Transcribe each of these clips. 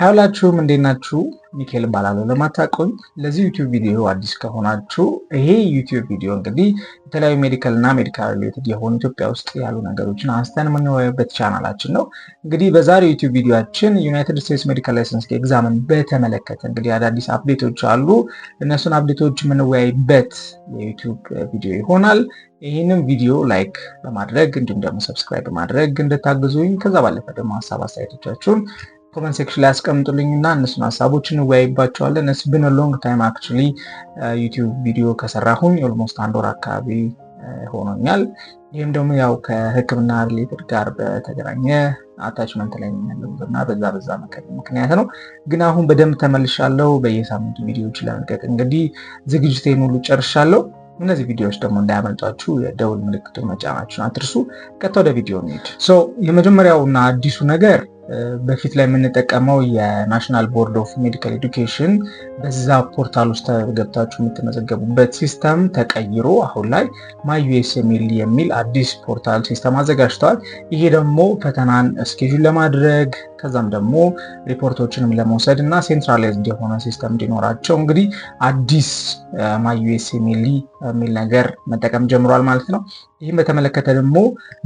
ሁላችሁም እንዴት ናችሁ? ሚካኤል እባላለሁ። ለማታውቁኝ፣ ለዚህ YouTube ቪዲዮ አዲስ ከሆናችሁ፣ ይሄ YouTube ቪዲዮ እንግዲህ የተለያዩ medical እና medical related የሆኑ ኢትዮጵያ ውስጥ ያሉ ነገሮችን አንስተን የምንወያይበት ቻናላችን ነው። እንግዲህ በዛሬው YouTube ቪዲዮአችን United States medical license exam ን በተመለከተ እንግዲህ አዳዲስ update ኦች አሉ። እነሱን update ኦች የምንወያይበት የ YouTube ቪዲዮ ይሆናል። ይህንም ቪዲዮ like በማድረግ እንዲሁም ደግሞ subscribe በማድረግ እንድታግዙኝ፣ ከዛ ባለፈ ደግሞ ሀሳብ አስተያየቶቻችሁን comment section ላይ አስቀምጡልኝ እና እነሱን ሀሳቦች እንወያይባቸዋለን። It's been a long time actually። YouTube ቪዲዮ ከሰራሁኝ almost አንድ ወር አካባቢ ሆኖኛል። ይህም ደግሞ ያው ከሕክምና related ጋር በተገናኘ attachment ላይ ያለሁት እና በዛ ምክንያት ነው። ግን አሁን በደንብ ተመልሻለሁ። በየሳምንቱ ቪዲዮዎች ለመልቀቅ እንግዲህ ዝግጅቴን ሁሉ ጨርሻለሁ። እነዚህ ቪዲዮዎች ደግሞ እንዳያመልጧችሁ የደውል ምልክቱን መጫናችሁን አትርሱ። ቀጥታ ወደ ቪዲዮ እንሂድ። So የመጀመሪያውና አዲሱ ነገር በፊት ላይ የምንጠቀመው የ National Board of Medical Education በዛ portal ውስጥ ገብታችሁ የምትመዘገቡበት system ተቀይሮ አሁን ላይ MyUSMLE የሚል አዲስ portal system አዘጋጅተዋል። ይሄ ደግሞ ፈተናን schedule ለማድረግ፣ ከዛም ደግሞ ሪፖርቶችንም ለመውሰድ እና centralized የሆነ system እንዲኖራቸው እንግዲህ አዲስ MyUSMLE የሚል ነገር መጠቀም ጀምሯል ማለት ነው። ይህም በተመለከተ ደግሞ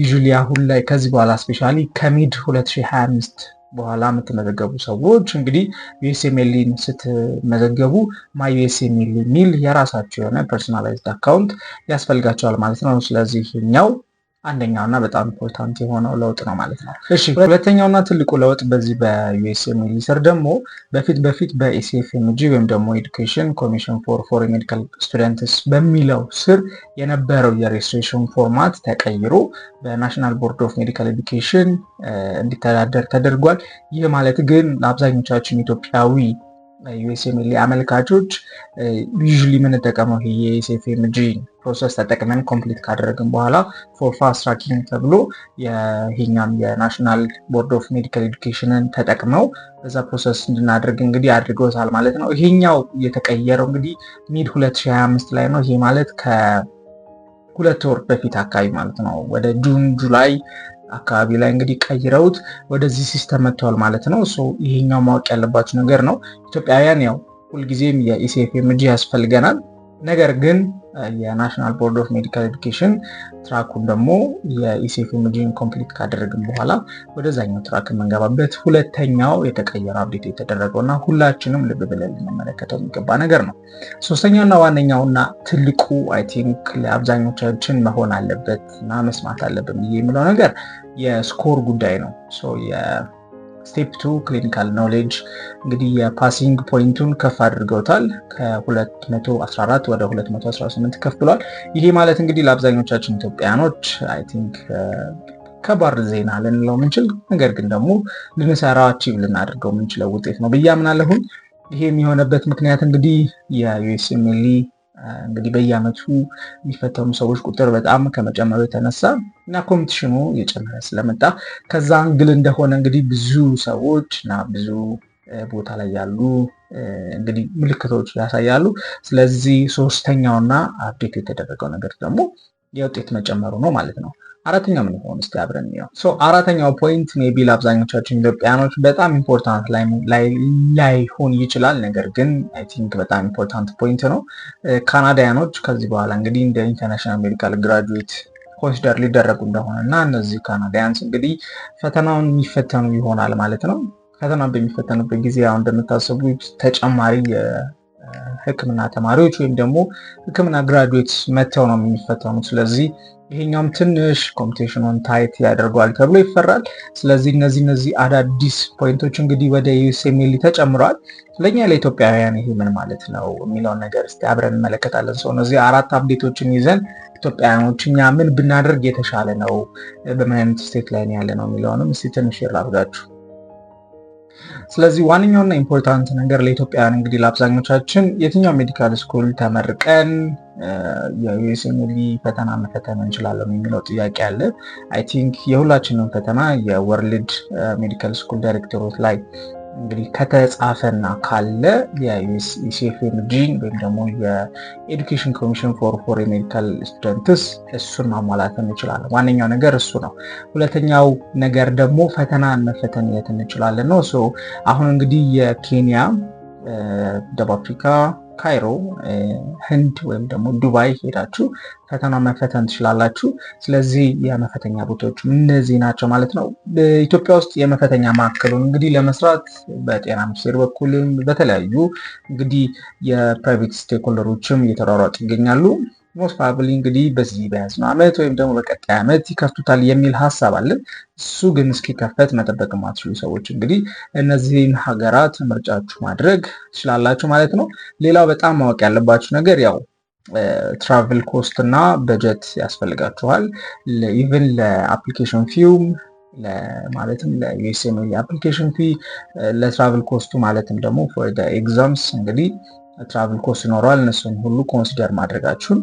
usually አሁን ላይ ከዚህ በኋላ especially ከ mid 2025 በኋላ የምትመዘገቡ ሰዎች እንግዲህ USMLE ን ስትመዘገቡ MyUSMLE የሚል የራሳቸው የሆነ personalized account ያስፈልጋቸዋል ማለት ነው። ስለዚህ ይሄኛው አንደኛውና በጣም important የሆነው ለውጥ ነው ማለት ነው። እሺ፣ ሁለተኛውና ትልቁ ለውጥ በዚህ በ USMLE ስር ደግሞ በፊት በፊት በ ECFMG ወይም ደግሞ Education Commission for Foreign Medical Students በሚለው ስር የነበረው የ registration format ተቀይሮ በ National Board of Medical Education እንዲተዳደር ተደርጓል። ይህ ማለት ግን ለአብዛኞቻችን ኢትዮጵያዊ USMLE አመልካቾች usually የምንጠቀመው ይሄ የ ECFMG process ተጠቅመን complete ካደረግን በኋላ for fast tracking ተብሎ ይሄኛም የ National Board of Medical Education ን ተጠቅመው በዛ process እንድናደርግ እንግዲህ አድርገውታል ማለት ነው። ይሄኛው የተቀየረው እንግዲህ mid 2025 ላይ ነው። ይሄ ማለት ከ2 ወር በፊት አካባቢ ማለት ነው። ወደ June July አካባቢ ላይ እንግዲህ ቀይረውት ወደዚህ system መጥተዋል ማለት ነው። ይሄኛው ማወቅ ያለባችሁ ነገር ነው። ኢትዮጵያውያን ያው ሁልጊዜም የ ECFMG ያስፈልገናል። ነገር ግን የ National Board of Medical Education track ኡን ደግሞ የ ECFMG ን complete ካደረግን በኋላ ወደዛኛው track የምንገባበት ሁለተኛው የተቀየረ update የተደረገው እና ሁላችንም ልብ ብለን ልንመለከተው የሚገባ ነገር ነው። ሶስተኛውና ዋነኛውና ትልቁ I think ለአብዛኞቻችን መሆን አለበት እና መስማት አለብን ብዬ የምለው ነገር የ score ጉዳይ ነው። Step 2 clinical knowledge እንግዲህ የ passing point ኡን ከፍ አድርገውታል። ከ214 ወደ 218 ከፍ ብሏል። ይሄ ማለት እንግዲህ ለአብዛኞቻችን ኢትዮጵያኖች I think ከባድ ዜና ልንለው የምንችል፣ ነገር ግን ደግሞ ልንሰራ achieve ልናደርገው የምንችለው ውጤት ነው ብዬ አምናለሁኝ። ይሄ የሚሆነበት ምክንያት እንግዲህ የ USMLE እንግዲህ በየዓመቱ የሚፈተኑ ሰዎች ቁጥር በጣም ከመጨመሩ የተነሳ እና competition ኑ እየጨመረ ስለመጣ ከዛ angle እንደሆነ እንግዲህ ብዙ ሰዎች እና ብዙ ቦታ ላይ ያሉ እንግዲህ ምልክቶች ያሳያሉ። ስለዚህ ሶስተኛውና update የተደረገው ነገር ደግሞ የውጤት መጨመሩ ነው ማለት ነው። አራተኛው ምን ይሆን? እስቲ አብረን እንየው። So አራተኛው point maybe ለአብዛኞቻችን ኢትዮጵያኖች በጣም important ላይሆን ይችላል፣ ነገር ግን I think በጣም important point ነው። ካናዳያኖች ከዚህ በኋላ እንግዲህ እንደ international medical graduate consider ሊደረጉ እንደሆነ እና እነዚህ Canadians እንግዲህ ፈተናውን የሚፈተኑ ይሆናል ማለት ነው። ፈተናውን በሚፈተኑበት ጊዜ አሁን እንደምታስቡት ተጨማሪ የሕክምና ተማሪዎች ወይም ደግሞ ሕክምና graduates መጥተው ነው የሚፈተኑት። ስለዚህ ይሄኛውም ትንሽ competition ኑን tight ያደርገዋል ተብሎ ይፈራል። ስለዚህ እነዚህ አዳዲስ point ኦች እንግዲህ ወደ USMLE ተጨምረዋል። ለእኛ ለኢትዮጵያውያን ይሄ ምን ማለት ነው የሚለውን ነገር እስቲ አብረን እንመለከታለን። So እነዚህ አራት update ኦችን ይዘን ኢትዮጵያውያኖች እኛ ምን ብናደርግ የተሻለ ነው፣ በምን አይነት state ላይ ያለ ነው የሚለውንም እስቲ ትንሽ ላድርጋችሁ። ስለዚህ ዋነኛውና important ነገር ለኢትዮጵያውያን እንግዲህ ለአብዛኞቻችን የትኛው medical school ተመርቀን የ USMLE ፈተና መፈተን እንችላለን የሚለው ጥያቄ አለ። I think የሁላችንም ፈተና የ World Medical School Directorate ላይ እንግዲህ ከተጻፈና ካለ የ ECFMG ን ወይም ደግሞ የ Education Commission for Foreign Medical Students እሱን ማሟላት እንችላለን። ዋነኛው ነገር እሱ ነው። ሁለተኛው ነገር ደግሞ ፈተናን መፈተን የት እንችላለን ነው። አሁን እንግዲህ የኬንያ፣ ደቡብ አፍሪካ፣ ካይሮ፣ ህንድ ወይም ደግሞ ዱባይ ሄዳችሁ ፈተና መፈተን ትችላላችሁ። ስለዚህ የመፈተኛ ቦታዎች እነዚህ ናቸው ማለት ነው። ኢትዮጵያ ውስጥ የመፈተኛ ማዕከሉን እንግዲህ ለመስራት በጤና ሚኒስቴር በኩልም በተለያዩ እንግዲህ የ private stakeholder ኦችም እየተሯሯጡ ይገኛሉ። Most probably እንግዲህ በዚህ በያዝነው ዓመት ወይም ደግሞ በቀጣይ ዓመት ይከፍቱታል የሚል ሀሳብ አለን። እሱ ግን እስኪከፈት መጠበቅ የማትችሉ ሰዎች እንግዲህ እነዚህን ሀገራት ምርጫችሁ ማድረግ ትችላላችሁ ማለት ነው። ሌላው በጣም ማወቅ ያለባችሁ ነገር ያው travel cost እና በጀት ያስፈልጋችኋል። Even ለ application fee ውም፣ ማለትም ለ USMLE application fee፣ ለ travel cost ኡ፣ ማለትም ደግሞ for exams እንግዲህ travel cost ይኖረዋል። እነሱን ሁሉ consider ማድረጋችሁን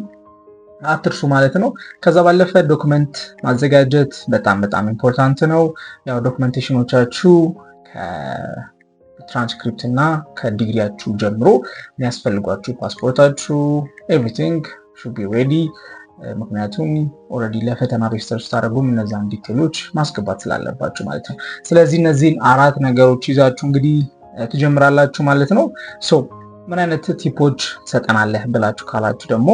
አትርሱ ማለት ነው። ከዛ ባለፈ document ማዘጋጀት በጣም በጣም important ነው። ያው ዶክመንቴሽኖቻችሁ ከትራንስክሪፕት እና ከዲግሪያችሁ ጀምሮ የሚያስፈልጓችሁ ፓስፖርታችሁ፣ everything should be ready። ምክንያቱም already ለፈተና register ስታደርጉም እነዛን detail ኦች ማስገባት ስላለባችሁ ማለት ነው። ስለዚህ እነዚህን አራት ነገሮች ይዛችሁ እንግዲህ ትጀምራላችሁ ማለት ነው። So ምን አይነት tip ኦች ትሰጠናለህ ብላችሁ ካላችሁ ደግሞ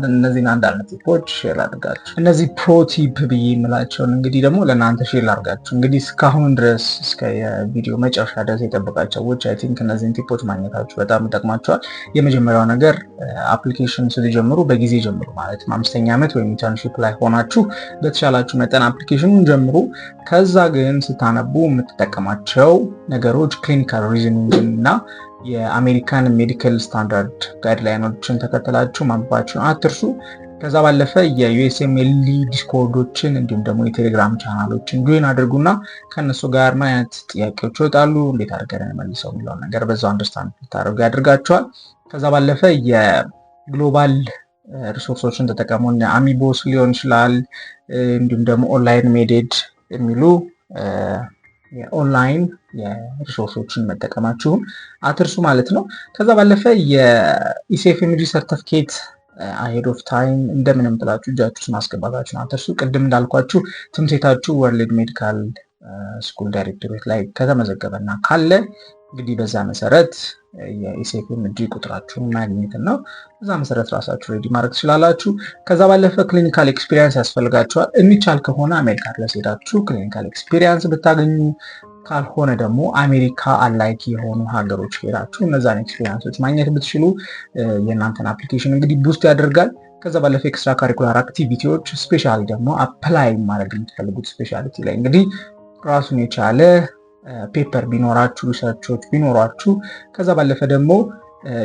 እነዚህን አንዳንድ tip ኦች share ላድርጋችሁ። እነዚህ pro tip ብዬ የምላቸውን እንግዲህ ደግሞ ለእናንተ share ላድርጋችሁ። እንግዲህ እስካሁን ድረስ እስከ የቪዲዮ መጨረሻ ድረስ የጠበቃችሁ ሰዎች I think እነዚህን tip ኦች ማግኘታችሁ በጣም ይጠቅማችኋል። የመጀመሪያው ነገር application ስትጀምሩ በጊዜ ጀምሩ። ማለትም አምስተኛ ዓመት ወይም internship ላይ ሆናችሁ በተሻላችሁ መጠን application ኑን ጀምሩ። ከዛ ግን ስታነቡ የምትጠቀማቸው ነገሮች clinical reasoning እና የአሜሪካን medical standard guideline ኦችን ተከትላችሁ ማንበባችሁን አትርሱ። ከዛ ባለፈ የ USMLE Discord ኦችን እንዲሁም ደግሞ የቴሌግራም channel ኦችን join አድርጉና ከእነሱ ጋር ምን አይነት ጥያቄዎች ይወጣሉ፣ እንዴት አድርገን መልሰው የሚለውን ነገር በዛው understand እንድታደርጉ ያደርጋችኋል። ከዛ ባለፈ የ global resource ኦችን ተጠቀሙ። AMIBOS ሊሆን ይችላል፣ እንዲሁም ደግሞ OnlineMedEd የሚሉ የ online የ resource ኦችን መጠቀማችሁን አትርሱ ማለት ነው። ከዛ ባለፈ የ ECFMG certificate ahead of time እንደምንም ብላችሁ እጃችሁ ውስጥ ማስገባታችሁን አትርሱ። ቅድም እንዳልኳችሁ ትምህርት ቤታችሁ World Medical School Directorate ላይ ከተመዘገበና ካለ እንግዲህ በዛ መሰረት የ ECFMG ቁጥራችሁን ማግኘት እና በዛ መሰረት ራሳችሁ ready ማድረግ ትችላላችሁ። ከዛ ባለፈ clinical experience ያስፈልጋችኋል። የሚቻል ከሆነ አሜሪካ ድረስ ሄዳችሁ clinical experience ብታገኙ፣ ካልሆነ ደግሞ አሜሪካ alike የሆኑ ሀገሮች ሄዳችሁ እነዛን experience ኦች ማግኘት ብትችሉ የእናንተን application እንግዲህ boost ያደርጋል። ከዛ ባለፈ extracurricular activity ዎች፣ specially ደግሞ apply ማድረግ የምትፈልጉት specialty ላይ እንግዲህ ራሱን የቻለ paper ቢኖራችሁ፣ research ኦች ቢኖሯችሁ፣ ከዛ ባለፈ ደግሞ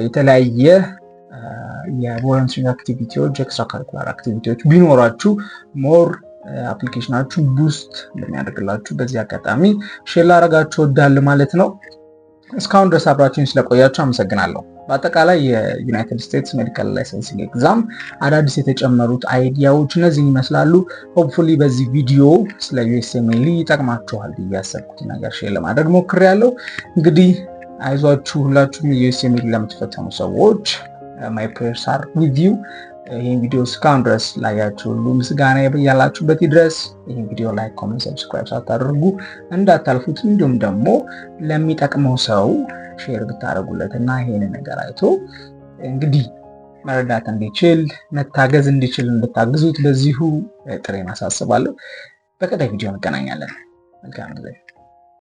የተለያየ የ volunteering activity ዎች፣ extracurricular activity ዎች ቢኖሯችሁ more application ናችሁ boost እንደሚያደርግላችሁ በዚህ አጋጣሚ share ላደርጋችሁ እወዳለሁ ማለት ነው። እስካሁን ድረስ አብራችሁኝ ስለቆያችሁ አመሰግናለሁ። በአጠቃላይ የ United States Medical Licensing Exam አዳዲስ የተጨመሩት idea ዎች እነዚህን ይመስላሉ። Hopefully በዚህ ቪዲዮ ስለ USMLE ይጠቅማችኋል ብዬ ያሰብኩት ነገር share ለማድረግ ሞክሬያለሁ። እንግዲህ አይዟችሁ፣ ሁላችሁም የ USMLE ለምትፈተኑ ሰዎች my prayers are with you። ይህን ቪዲዮ እስካሁን ድረስ ላያችሁ ሁሉ ምስጋና ያላችሁበት ይድረስ። ይህን ቪዲዮ like፣ comment፣ subscribe ሳታደርጉ እንዳታልፉት፣ እንዲሁም ደግሞ ለሚጠቅመው ሰው share ብታደርጉለት እና ይሄን ነገር አይቶ እንግዲህ መረዳት እንዲችል፣ መታገዝ እንዲችል እንድታግዙት በዚሁ ጥሪዬን አሳስባለሁ። በቀጣይ ቪዲዮ እንገናኛለን። መልካም ጊዜ።